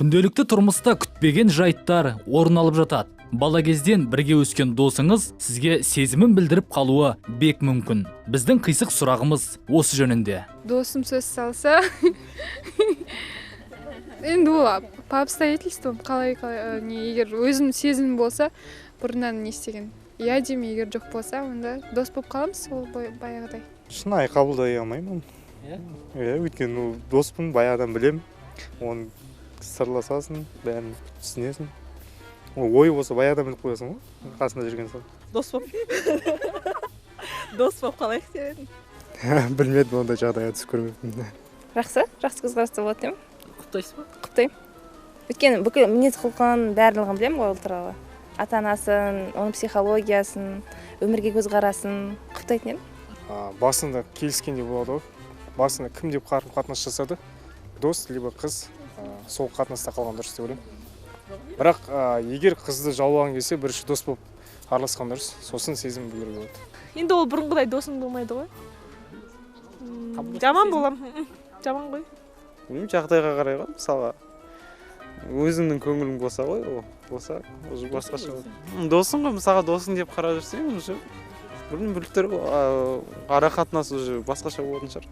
Күнделікті тұрмыста күтпеген жайттар орын алып жатады. Бала кезден бірге өскен досыңыз сізге сезімін білдіріп қалуы бек мүмкін. Біздің қисық сұрағымыз осы жөнінде. Досым сөз салса, енді ол по обстоятельствам, қалай қалай, не, егер өзім сезімім болса, бұрыннан не істеген, иә деймін. Егер жоқ болса, онда дос болып қаламыз сол баяғыдай. Шынайы қабылдай алмаймын. Иә? Иә, өйткені ол доспын, баяғыдан білемін оны, сырласасың, бәрін түсінесің. Ол ой болса, баяғыдан біліп қоясың ғой қасында жүрген соң. Дос болып қалайық деп едім. Білмедім, ондай жағдайға түсіп көрмеппін. Жақсы, жақсы көзқараста болады деймін. Құптайсыз ба? Құптаймын, өйткені бүкіл мінез құлқын, барлығын білемін ғой ол туралы: ата анасын, оның психологиясын, өмірге көзқарасын құптайтын едім. Басында келіскенде болады ғой. Басында кім деп қарым қатынас жасады, дос либо қыз, сол қатынаста қалған дұрыс деп ойлаймын. Бірақ егер қызды жаулаған келсе, бірінші дос болып араласқан дұрыс, сосын сезім білдіруге болады. Енді ол бұрынғыдай досың болмайды ғой. Жаман боламын, жаман ғой. Білмеймін, жағдайға қарай ғой. Мысалға, өзіңнің көңілің болса ғой, ол болса, уже басқаша болады. Досың ғой, мысалға, досың деп қарап жүрсең, уже білмеймін, бір түр ара қатынас уже басқаша болатын шығар.